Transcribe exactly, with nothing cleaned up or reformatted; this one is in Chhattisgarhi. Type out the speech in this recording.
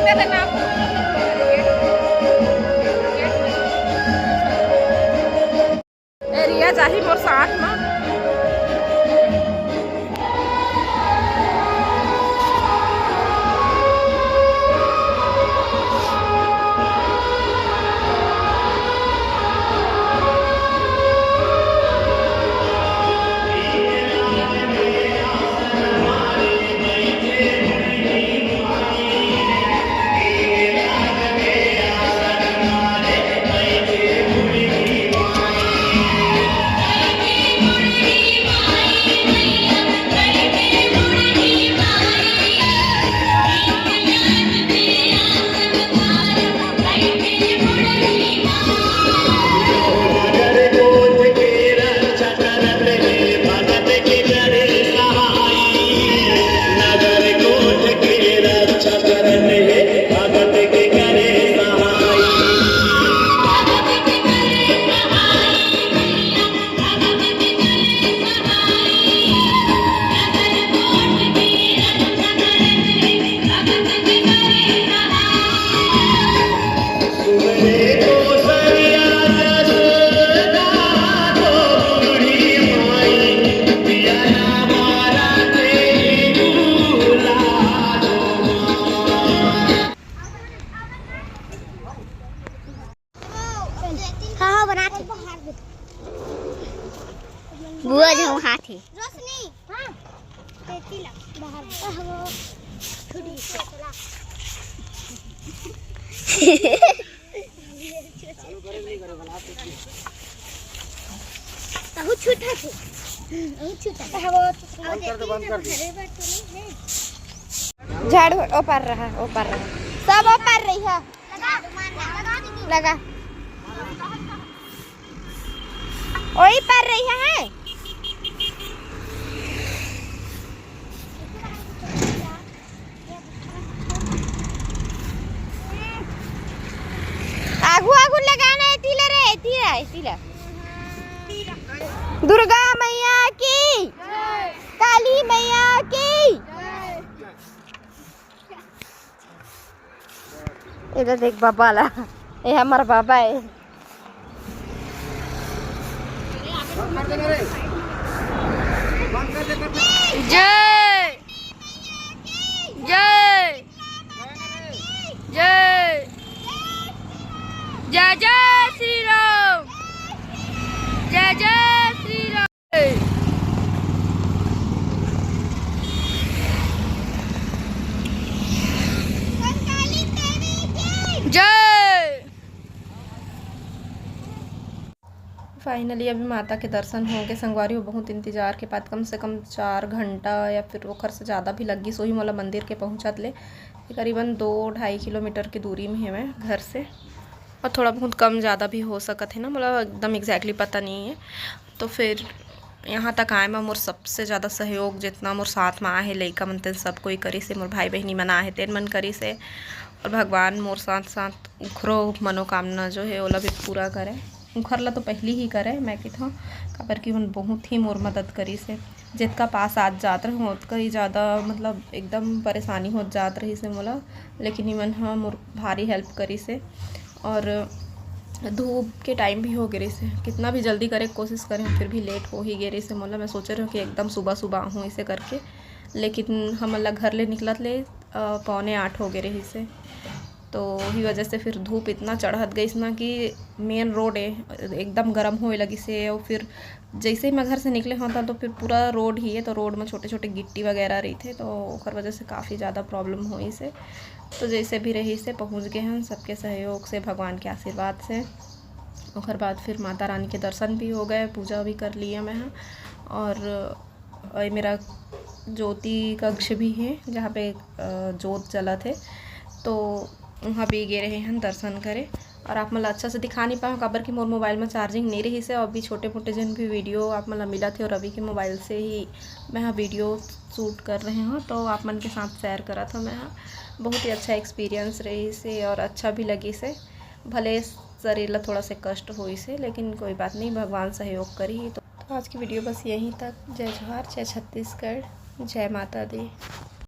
ए, रिया जाही मोर साथ म। हाँ, हाँ, बनात हे। बुआ झौंहात हे। रोशनी, हाँ। तेती ला, बाहर। आहो। छुटी। अहू छूटा थे। अहू छूटा। आहो। बंद कर दो, बंद कर दो। झाड़ू, ओ पार रहा, ओ पार रहा। सब ओ पार रही है। लगा। ओही पार रही है। आगू, आगू लगाना है, एती ले रे, एती ले, एती ले। दुर्गा मैया की, काली मैया की। इधर देख बाबा ला, ये हमारा बाबा है। जय, जय, जय, जय, जय श्री राम, जय जय श्री राम। जय। फाइनली अभी माता के दर्शन हो गए संगवारी हो। बहुत इंतजार के बाद, कम से कम चार घंटा या फिर ओखर से ज़्यादा भी लग गई सोही मोला मंदिर के पहुँचत ले। ये करीबन दो ढाई किलोमीटर की दूरी में है मैं घर से, और थोड़ा बहुत कम ज़्यादा भी हो सकत है ना, मतलब एकदम एग्जैक्टली पता नहीं है। तो फिर यहाँ तक आए में मोर सबसे ज़्यादा सहयोग जितना मोर साथ में आए हे लइका मन, तेन सब कोई करिस हे, मोर भाई बहिनी मन आए हे तेन मन करिस हे, और भगवान मोर साथ साथ उखरो मनोकामना जो है ओला भी पूरा करे। उखर ला तो पहली ही करे मैं किथों, काबर कि उन बहुत ही मोर मदद करिस हे। जितका पास आत जात रहूँ ओतका ही ज़्यादा मतलब एकदम परेशानी होत जात रहिस हे मोला, लेकिन इमन ह मोर भारी हेल्प करिस हे। और धूप के टाइम भी हो गे रहिस हे, कितना भी जल्दी करे के कोशिश करे हूँ फिर भी लेट हो ही गे रहिस हे मोला। मैं सोचे रहूँ कि एकदम सुबह सुबह आहूँ इसे करके, लेकिन हमन ला घर ले निकलत ले अ, पौने आठ हो गे रहिस हे। तो वही वजह से फिर धूप इतना चढ़त गइस ना कि मेन रोड ए एकदम गरम होए लगिस हे। और फिर जैसे ही मैं घर से निकले हों तो फिर पूरा रोड ही है, तो रोड में छोटे छोटे गिट्टी वगैरह रहिथे, तो ओकर वजह से काफ़ी ज़्यादा प्रॉब्लम होइस हे। तो जैसे भी रहिस हे पहुँच गए हन सबके सहयोग से, भगवान के आशीर्वाद से। ओकर बाद फिर माता रानी के दर्शन भी हो गए, पूजा भी कर लिया मैं ह। और और ये मेरा ज्योति कक्ष भी है जहाँ पे अ, जोत जलत है, तो वहाँ भी गे रहे हैं दर्शन करे। और आप मन ला अच्छा से दिखा नहीं पाए काबर कि मोर मोबाइल में चार्जिंग नहीं रहिस हे। अभी छोटे मोटे जन भी वीडियो आप मन ला मिलत हे और रवि के मोबाइल से ही मैं ह वीडियो शूट कर रहे हूँ, तो आप मन के साथ शेयर करत हूँ मैं ह। बहुत ही अच्छा एक्सपीरियंस रहिस हे और अच्छा भी लगिस हे, भले शरीर ला थोड़ा से कष्ट होइस हे लेकिन कोई बात नहीं, भगवान सहयोग करही। तो, तो आज की वीडियो बस यहीं तक। जय जोहार, जय छत्तीसगढ़, जय माता दी।